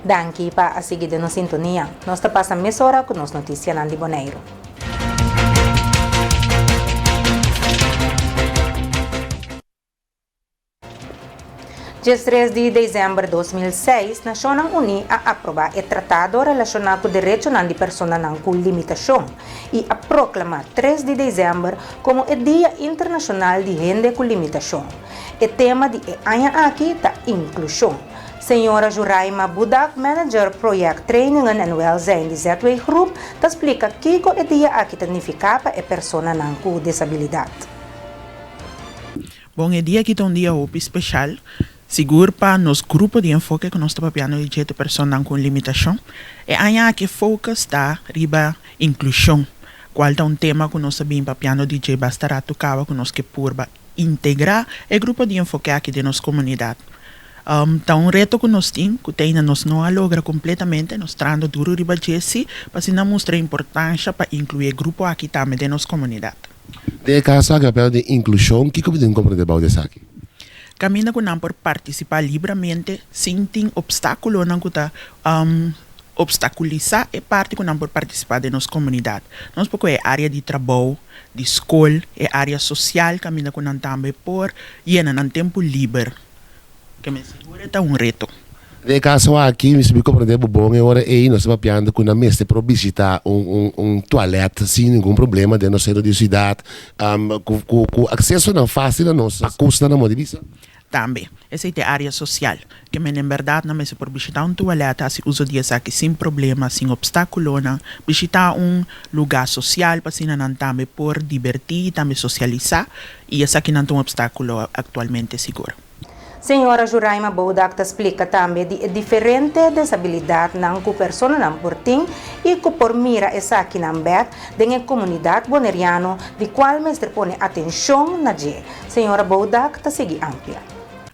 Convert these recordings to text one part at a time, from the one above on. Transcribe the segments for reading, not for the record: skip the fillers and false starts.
Danki pa a sigui den nos sintonia. Nos ta pasa mesora ku nos notisianan di Boneiru. Diestres di desèmber 2006, Nashonnan Uní a aprobá e Tratado relashoná ku derechonan di personanan ku limitashon i a proklamá 3 di desèmber komo e Dia Internashonal di Hende ku Limitashon. E tema di e aña aki ta inklushon. Señora Juraima Budak, manager Project Trainingen en Welzijn di ZW Groep, ta splika kiko e dia aki ta nifiká pa e personanan ku desabilidat. Bon, e dia aki ta un dia hopi speshal, sigur pa nos grupo di enfoke ku nos ta papiando di dje ta personanan ku un limitashon. E aña aki e focus ta riba inklushon, kual ta un tema ku nos a bin papiando di dje basta ratu kaba ku nos ke purba integrá e grupo di enfoke aki den nos komunidat. Ta un reto ku nos tin, ku te ainda nos no a logra kompletamente, nos trahando duru riba dje si, pa asina mustra e importansha pa inkluí e grupo aki tambe den nos komunidat. Den e kaso aki papia di inklushon, kiko bo tin komprendé bou di esaki? Kaminda ku nan por partisipá libramente sin tin opstákulonan ku ta opstakulisá e parti ku nan por partisipá den nos komunidat. Nos por kohe e área di trabou, di skol, e área sosial kaminda ku nan tambe por yena nan tempu liber. Ke men sigur e ta un reto. Den e kaso aki mi sibi komprendé bo bon e ora ei nos ta papiando ku nan mester por bishitá un un un tualèt sin ningun problema den nos sentro di siudat ku ku ku aksesonan fásil na nos pakusnan na moda di bisa. Tambe, esei ta e área sosial. Ke men en bèrdat nan mester por bishitá un tualèt, hasi uso di esaki sin problema, sin opstákulonan, bishitá un lugá sosial pa asina nan tambe por dibertí i tambe sosialisá, i esakinan ta un opstákulo aktualmente sigur. Señora Juraima Bodak ta splika tambe di e diferente desabilidatnan ku personanan por tin i ku por mira esakinan bèk den e komunidat boneriano di kual mester pone atenshon na dje. Señora Bodak ta sigui amplia.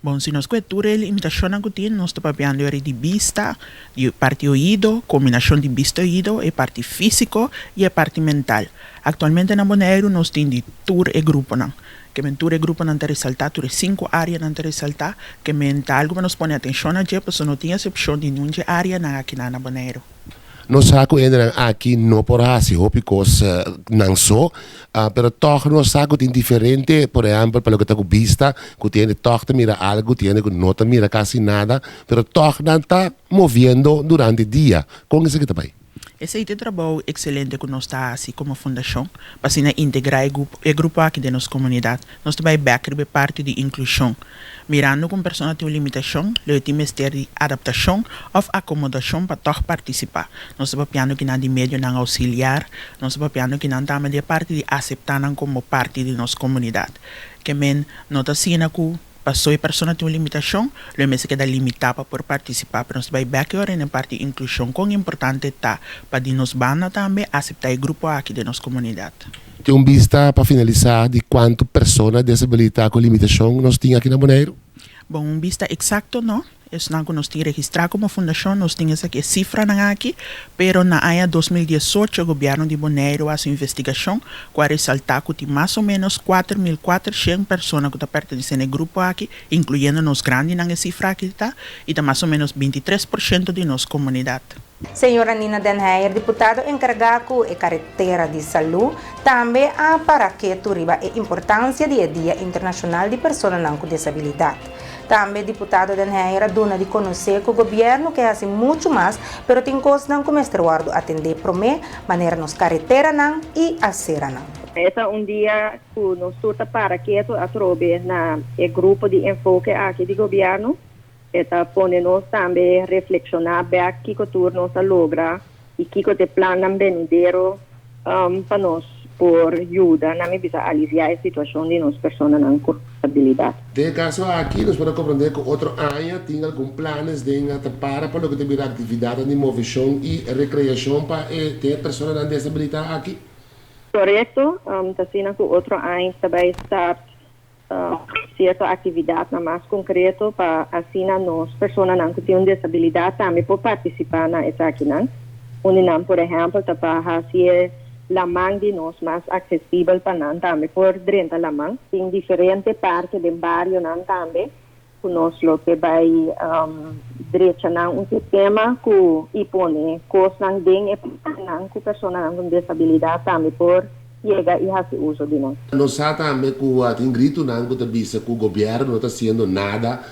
Bon, si nos kue tur e limitashonnan ku tin, nos ta papiando eri di bista, di parti oido, kombinashon di bista i oido, e parti físiko i e parti mental. Aktualmente na Boneiru nos tin di tur e gruponan. Ke men tur e gruponan ta resaltá, tur e sinku áreanan ta resaltá. Ke men ta algu pa nos pone atenshon na dje, pasobra no tin esepshon di niun dje áreanan akinan na Boneiru. Nos sa ku hendenan aki no por hasi hopi kos nan so, pero tòg nos sa ku tin diferente, por ehèmpel pa loke ta ku bista, ku tin hende tòg ta mira algu, tin hende ku no ta mira kasi nada, pero tòg nan ta moviendo durante dia. Kon esaki ta bai? Esei ta e trabou ekselente ku nos ta hasi komo fundashon pa asina integrá e e grupo aki den nos komunidat. Nos ta bai bèk riba e parti di inklushon. Mirando ku un persona tin un limitashon, lo e tin mester di adaptashon òf akomodashon pa tòg partisipá. Nos ta papiando kinan di medionan ousiliar, nos ta papiando kinan tambe di e parti di aseptá nan komo parti di nos komunidat. Ke men no ta asina ku. Paso e persona tin un limitashon, lo e mester keda limitá pa por partisipá. Pero nos ta bai bèk e ora na e parti inklushon. Kon importante ta pa di nos banda tambe aseptá e grupo aki den nos komunidat. Tin un bista pa finalisá di kuantu persona desabilitá ku limitashon nos tin aki na Boneiru? Bon, un bista eksakto no. Esnan ku nos tin registrá komo fundashon, nos tin esaki e sifranan aki, pero na aña 2018 gobièrnu di Boneiru a hasi un investigashon ku a resaltá ku tin mas o ménos 4400 persona ku ta pertenesé na e grupo aki, inkluyendo nos grandinan e sifra aki ta, i ta mas o ménos 23% di nos komunidat. Señora Nina Den Heyer, diputado enkargá ku e karetera di salú, tambe a para ketu riba e importansia di e Dia Internashonal di Personanan ku Desabilidat. Tambe diputado Den Heyer a duna di konosé ku gobièrnu ke hasi muchu mas, pero tin kosnan ku mester wòrdu atendé promé, manera nos kareteranan i aseranan. E ta un dia ku nos tur ta para ketu atrobe na e grupo di enfoke aki di gobièrnu. E ta pone nos tambe reflekshoná bèk kiko tur nos a logra i kiko ta e plannan benidero pa nos por yuda na mi bisa aliviá e situashon di nos personanan ku disabilidat. Den e kaso aki nos por a komprendé ku otro aña tin algun planes den ta para pa loke ta bira aktividatnan di moveshon i rekreashon pa e den e personanan desabilitá aki. Korekto, ta asina ku otro aña ta bai start Sierto aktividatnan mas konkreto pa asina nos personanan ku tin un desabilidat tambe por partisipá na esakinan. Un di nan por ehèmpel ta pa hasi e laman di nos mas aksesibel pa nan tambe por drenta laman. Tin diferente parke den barionan tambe ku nos lo ke bai. Drecha nan un sistema ku i pone kosnan den e plannan ku personanan ku desabilidat tambe por yega i hasi uso di nan. Nos sa tambe ku tin gritunan ku ta bisa ku gobièrnu no ta hasiendo nada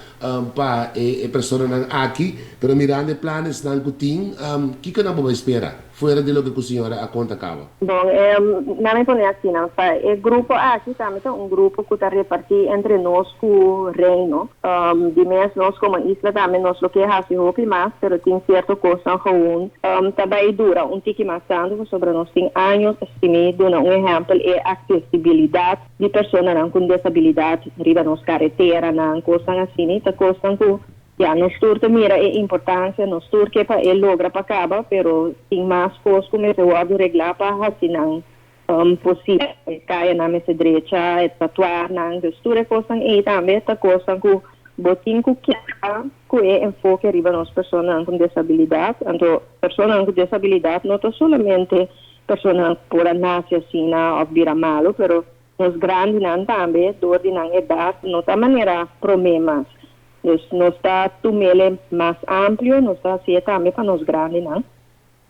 pa e personanan aki, pero mirando e planesnan ku tin, kiko nan por bai spera fuera di loke ku señora a konta kaba? Bon, nan mi pone asina, pa e grupo aki tambe ta un grupo ku ta repartí entre nos ku Reino. Di mes nos komo isla tambe nos lo ke hasi hopi mas, pero tin sierto kosnan gewoon ta bai dura un tiki mas tantu pasobra nos tin años, si mi duna un ehèmpel, e aksesibilidat di personanan ku desabilidat riba nos kareteranan, kosnan asini ta kosnan ku ya nos tur ta mira e importansia, nos tur ke pa e logra pa kaba, pero tin mas kos ku mester wòrdu reglá pa hasi nan posibel. E kayanan mester drecha, e tratuarnan, dus tur e kosnan ei tambe ta kosnan ku bo tin ku keda ku e enfoke riba nos personanan ku desabilidat. Anto personanan ku desabilidat no ta solamente personanan ku por a nase asina òf bira malu, pero nos grandinan tambe dor di nan edat no ta manera promé mas. Dus nos ta tum'el mas amplio, nos ta hasié tambe pa nos grandinan.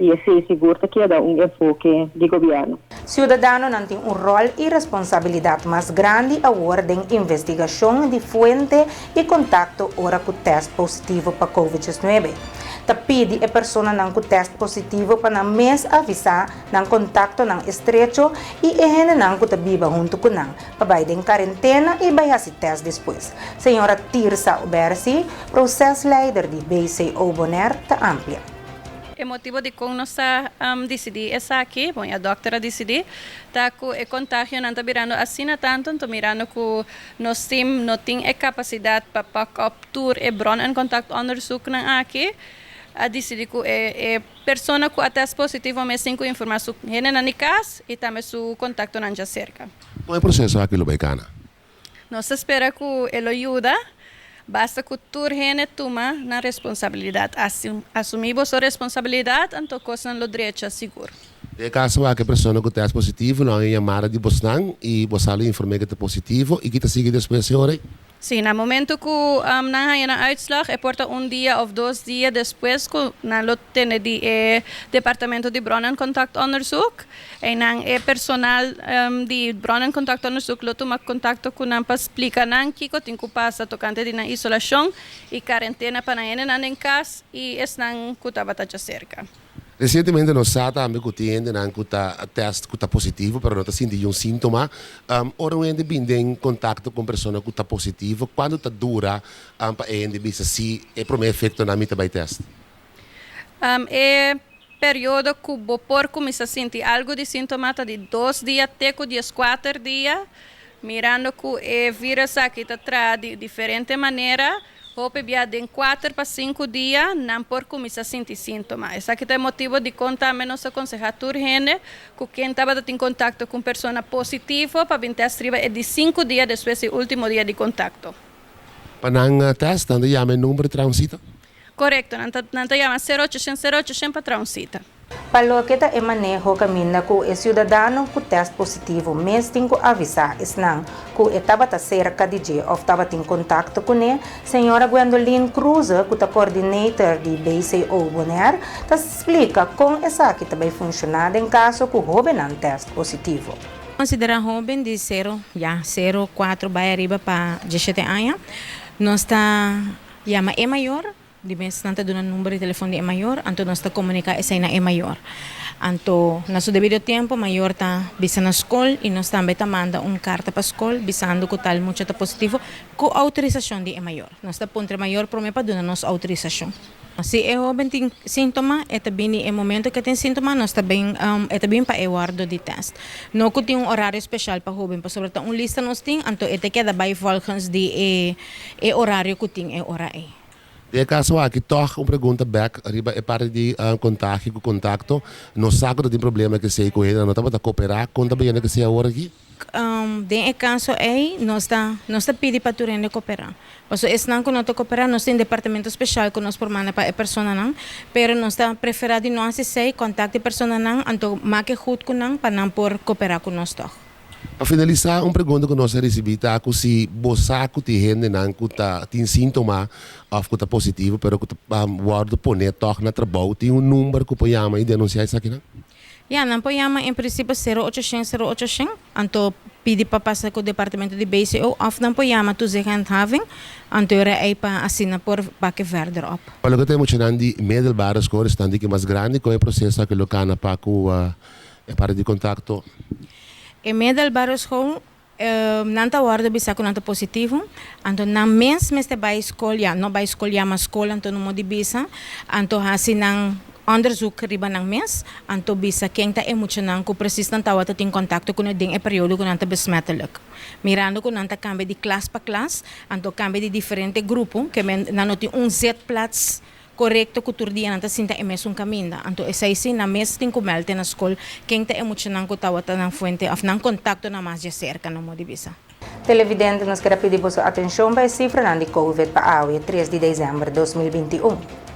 I esei sigur ta keda un enfoke di gobièrnu. Siudadanonan tin un ròl i responsabilidat mas grandi awor den investigashon di fuente i kontakto ora ku tèst positivo pa Covid diesnuebe. Ta pidi e personanan ku tèst positivo pa nan mes avisá nan kontaktonan estrecho i e hendenan ku ta biba huntu ku nan pa bai den karentena i bai hasi tèst despues, señora Tirsa Obersi, prosesleider di BCO Bonaire ta amplia. E motibo dikon nos ta disidí esaki, bon e dòkter a disidí, ta ku e kontagionan ta birando asina tantu, anto mirando ku nos tim no tin e kapasidat pa pak op tur e bron en kontaktonderzoeknan aki, a disidí ku e e persona ku a tèst positivo mes tin ku informá su hendenan di kas i tambe su kontaktonan djaserka. Kon e proseso aki lo bai kana? Nos ta spera ku e lo yuda, basta ku tur hende tuma nan responsabilidat. Asumí boso responsabilidat, anto kosnan lo drecha sigur. Den e kaso wak e persona ku tèst positivo lo haña yamada di bosnan i bo sa lo inform'é ku ta positivo i ki ta sigui despues e ora ei? Sí, na momento ku nan haña nan uitslag e por ta un dia òf dos dia despues ku nan lo tene di e departamento di bron en contactonderzoek. Einan e personal di Bron en Contactonderzoek lo tuma contacto cu nan pa splica nan kico tin cu pasa tocante di nan isolacion y carentena pa nan hendenan den cas y esnan cu tabata djacerca. Recientemente nos sa tambe cu tin hendenan cu ta test cu ta positivo pero no ta sinti niun sintoma. Ora un hende bin den contacto cu un persona cu ta positivo, cuanto ta dura pa e hende bisa si e prome efectonan mi ta bay test? E Periodo ku bo por kuminsá sinti algu di síntoma ta di dos dia te ku dieskuater dia. Mirando ku e vírus aki ta traha di diferente manera, hopi bia den kuater pa sinku dia nan por kuminsá sinti síntoma. Esaki ta e motibu dikon tambe nos ta konsehá tur hende ku ken tabata tin kontakto ku un persona positivo pa bin tèst riba e di sinku dia despues di último dia di kontakto. Pa nan tèst, nan ta yama e number di traha un sita. Korekto, nan ta nan ta yama sero ocho shen sero ocho shen pa traha un sita. Pa loke ta e maneho kaminda ku e siudadano ku tèst positivo mes tin ku avisá esnan ku e tabata serka di dje òf tabatin kontakto kuné, señora Gwendolyn Kroeze ku ta coordinator di BCO Bonaire ta splika kon esaki ta bai funshoná den kaso ku hóbennan tèst positivo. Konsiderá hóben di sero, ya, sero, kuatro bai ariba pa diesshete aña, nos ta. Yama e mayor, di mes nan ta duna number di telefon di e mayor, anto nos ta komuniká esei na e mayor. Anto na su debido tempu mayor ta bisa na skol i nos tambe ta manda un karta pa skol bisando ku tal mucha ta positivo ku outorisashon di e mayor. Nos ta puntra e mayor promé pa duna nos outorisashon. Si e hóben tin síntoma, e ta bini e momento ku e tin síntoma nos ta bin e ta bin pa e wòrdu di tèst. No ku tin un orario speshal pa hóben pasobra ta un lista nos tin anto e ta keda bai vòlgens di e E orario ku tin e ora ei. Den e kaso aki tòg un pregunta bèk riba e parti di kontagio ku kontakto. Nos sa ku ta tin problema kesei ku hendenan no tabata koperá. Kon ta bayendo kesei awor aki? Den e kaso ei nos ta nos ta pidi pa tur hende koperá. Pasobra esnan ku no ta koperá nos tin departamento speshal ku nos por manda pa e personanan. Pero nos ta preferá di no hasi esei, kontakta e personanan anto make gud ku nan pa nan por koperá ku nos tòg. Pa finalisá, un pregunta ku nos a risibí ta ku si bo sa ku tin hendenan ku ta tin síntoma òf ku ta positivo pero ku ta wòrdu poné tòg na trabou, tin un number ku por yama i denunsiá esakinan? Ya, nan por yama en prinsipio sero ocho shen sero ocho shen, anto pidi pa pasa ku departamento di BCO òf nan por yama toezichthandhaving, anto e ora ei pa asina por bake verder op. Pa loke ta e muchanan di middelbare skol, esnan di ki mas grandi, kon e proseso aki lo kana pa ku e parti di kontakto? E middelbare school nan ta wòrdu bisa ku nan ta positivo, anto nan mes mester bai skol, ya no bai skol yama skol anto no modi bisa, anto hasi nan onderzoek riba nan mes, anto bisa ken ta e muchanan ku presis nan tabata tin kontakto kuné den e periodo ku nan ta besmettelijk. Mirando ku nan ta kambia di klas pa klas, anto kambia di diferente grupo, ke men nan no tin un zitplaats Korekto ku tur dia nan ta sinta e mesun kaminda. Anto esei si nan mes tin ku mèlde na skol ken ta e muchanan ku tabata nan fuente òf nan kontaktonan mas djaserka, nan modi bisa. Televidente, nos kier a pidi boso atenshon pa e sifranan di Covid pa awe, tres di desèmber 2021.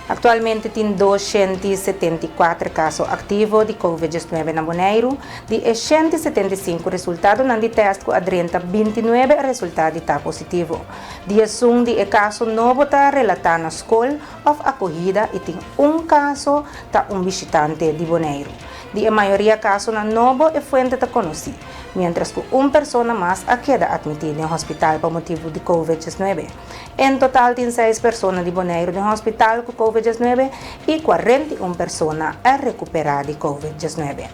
Aktualmente tin 274 kaso aktivo di Covid 19 na Boneiru. Di e 175 resultadonan di tèst ku a drenta, 29 a resultá di ta positivo. 11 di e kaso nobo ta relatá na skol òf akohida i tin un kaso ta un bishitante di Boneiru. Di e mayoria kasonan nobo e fuente ta konosí, miéntras ku un persona mas a keda atmití den hospital pa motibu di covid 19. En total tin seis persona di Boneiru den hospital ku covid 19 i 41 persona a rekuperá di covid 19.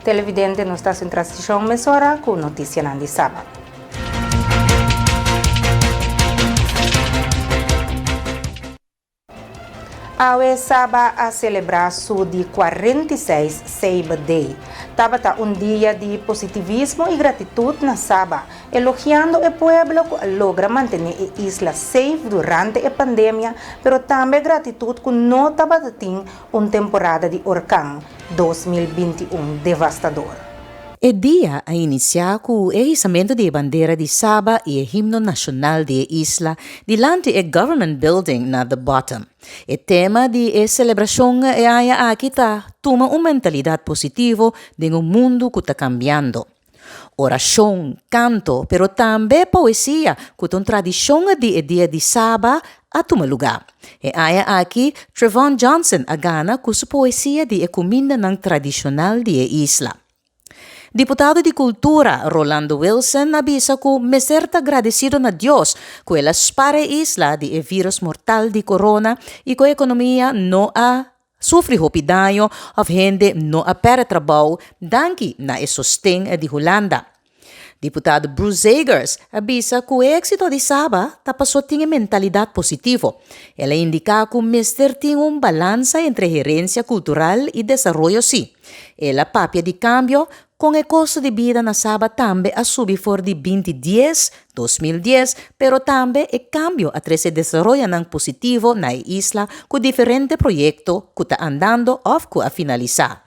Televidente, nos ta hasi un transishon mesora ku notisianan di Saba. Awe Saba a selebrá su di 46 Seiba Day. Tabata un dia di positivismo i gratitut na Saba, elogiando e pueblo ku a logra mantené e isla safe durante e pandemia, pero tambe gratitut ku no tabata tin un temporada di orkan 2021 devastador. E dia a inisiá ku e hisamentu di e bandera di Saba i e himno nashonal di e isla dilanti e Government Building na The Bottom. E tema di e selebrashon e aña aki ta Tuma un mentalidat positivo den un mundu ku ta kambiando. Orashon, kanto, pero tambe poesia ku ta un tradishon di e dia di Saba a tuma lugá. E aña aki Trevon Johnson a gana ku su poesia di e kumindanan tradishonal di e isla. Diputado di Kultura, Rolando Wilson a bisa ku mester ta gradesido na Dios ku el a spara e isla di e virus mortal di corona i ku e ekonomia no a sufri hopi daño òf hende no a pèrdè trabou danki na e sosten di Hulanda. Diputado Bruce Zagers a bisa ku e éksito di Saba ta paso tin e mentalidat positivo. El a indiká ku mester tin un balansa entre herensia kultural i desaroyo sí. El a papia di kambio kon e kosto di bida na Saba tambe a subi for di binti dies, 2010, pero tambe e kambio a trese desaroyonan positivo na e isla ku diferente proyekto ku ta andando òf ku a finalisá.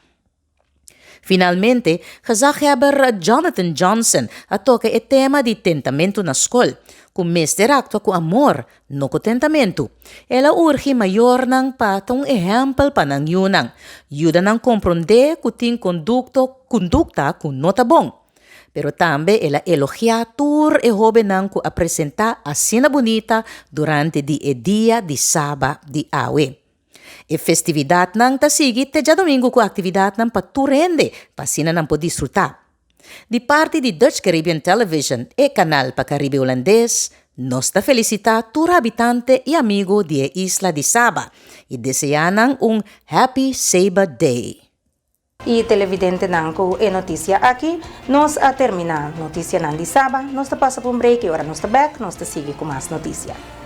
Finalmente, gezaghebber Jonathan Johnson a toka e tema di tentamentu na skol, ku mester aktua ku amor, no ku tentamentu. El a urgi mayornan pa ta un ehèmpel pa nan yunan, yuda nan komprondé ku tin kondukto kondukta ku no ta bon. Pero tambe el a elogiá tur e hóbennan ku a presentá asina bunita durante di e dia di Saba di awe. E festividatnan ta sigui te djadumingu ku aktividatnan pa tur hende pa asina nan por disfrutá. Di parti di Dutch Caribbean Television, e kanal pa Karibe Hulandes, nos ta felisitá tur habitante i amigu di e isla di Saba i deseá nan un Happy Saba Day. I televidentenan ku e notisia aki nos a terminá notisianan di Saba. Nos ta pasa pa un break i ora nos ta bèk nos ta sigui ku mas notisia.